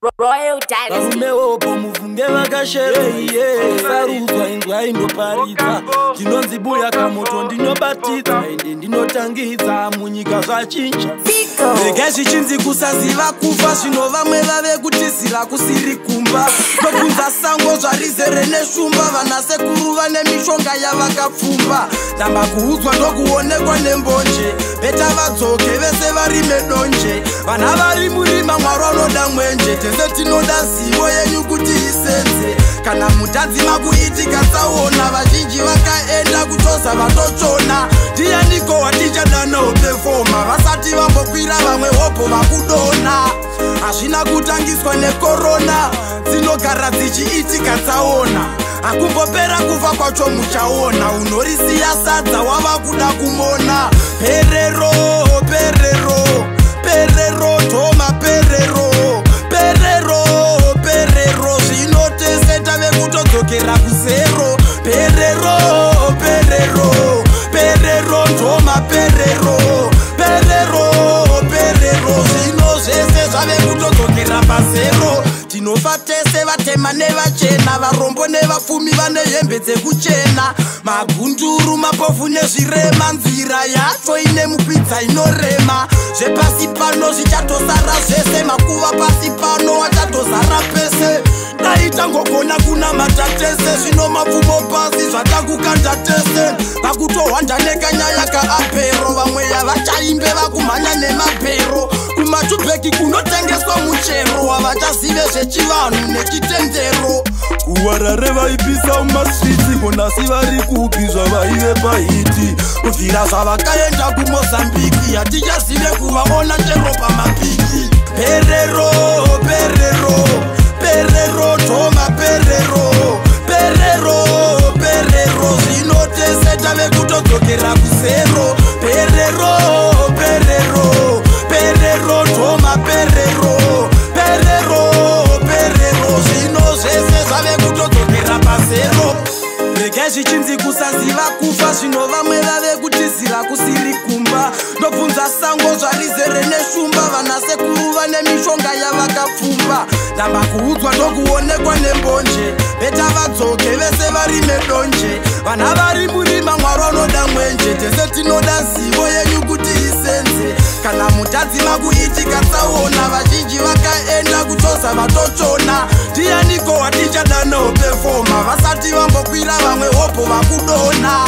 Royal Dynasty. Varume wopo mufunge vakashereiye sarudzwa inzwa indoparidza ndinonzi buya kamoto ndinobatidza ende ndinotangidza munyika zvachinja. Zigo. Rege zvichinzi kusaziva kufa, zvino vamwe vave kutizira kusiri kumba. Ndobvunza sango zvarizere neshumba, vanasekuru vane mishonga yavakapfumba. Ndamba kuudzwa ndokuonekwa nembonje, better vadzoke vese varime donje. Vana vari murima, Mwari vanoda mwenje, tese tinoda zivo yenyu kuti isenze. Kana mutadzima kuitika tsaona, vazhinji vakaenda kutoza vatochona. Ndianiko watichadanawo pefoma vasati vambokwira, vamwe hobho vakudona. Hazvina kutangiswa nekorona, dzinogara dzichiitika tsaona. Hakumbopera kufa kwacho muchaona, unorisiya sadza wava kuda kumona. Perero, perero, perero, toma perero, perero, perero, zvino tese tave kutodzokera kuzero. Perero, perero, perero, toma perero, perero, perero, zvino zvese zvave kutodzokera pazero. Tinofa tese, vatema nevachena, varombo nevapfumi, vane hembe dzekuchena, magunduru, mapofu nezvirema. Nzira yacho ine mukwidza inorema, zvepasi pano zvichatosara zvese, makuva pasi pano achatozara pese. Dai tangogona kunamata tese, zvino mapfumo pasi zvatakukanda tese. Vakutohwanda nekanyaya kaapero, vamwe yavachaimbe vakumhanya nemabhero kumatubheki kunotengeswa muchero, havachazive zvechivanhu nechitendero. Kuwarare vaipisa mumastreets, konasi vari kupi zvavaive pahiti? Kubvira zvavakaenda kuMozambiki hatichazive kuvaona chero pamapiki. Perero, perero, perero, toma perero, perero, perero, zvino tese tave kutodzokera kuzero. Perero, perero, perero, toma perero, perero, perero, zvino zvese zvave kutodzokera pazero. Rege zvichinzi kusaziva kufa, zvino vamwe vave kutizira kusiri kumba. Ndobvunza sango zvarizere neshumba, vanasekuru vane mishonga yavakapfumba. Ndamba kuudzwa ndokuonekwa nembonje, better vadzoke vese varime donje. Vana vari murima, Mwari vanoda mwenje, tese tinoda zivo yenyu kuti isenze. Kana mutadzima kuitika tsaona, vazhinji vakaenda kutoza vatochona. Ndianiko watichadanawo pefoma vasati vambokwira, vamwe hobho vakudona.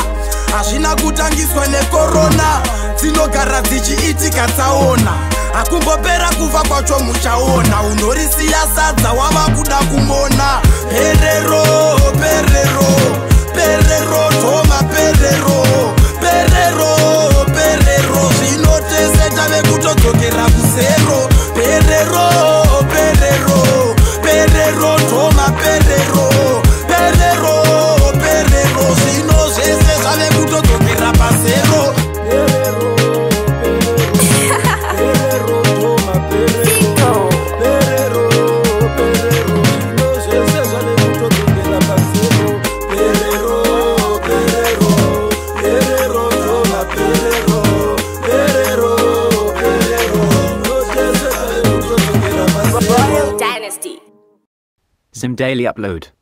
Hazvina kutangiswa nekorona, dzinogara dzichiitika tsaona. Hakumbopera kufa kwacho muchaona, unorisiya sadza wava kuda kumona. Perero, perero, perero, toma perero, perero, perero, zvino tese tave kutodzokera kuzero. Perero, perero, perero, toma perero, perero, perero, zvino zvese zvave kutodzokera pazero. Perero, perero, toma perero. Zigo. Perero, perero, zvino zvese zvave kutodzokera pazero. Perero, perero, perero, toma perero, perero, perero, zvino zvese zvave kutodzokera pazero. Royal Dynasty. Zim Daily Upload.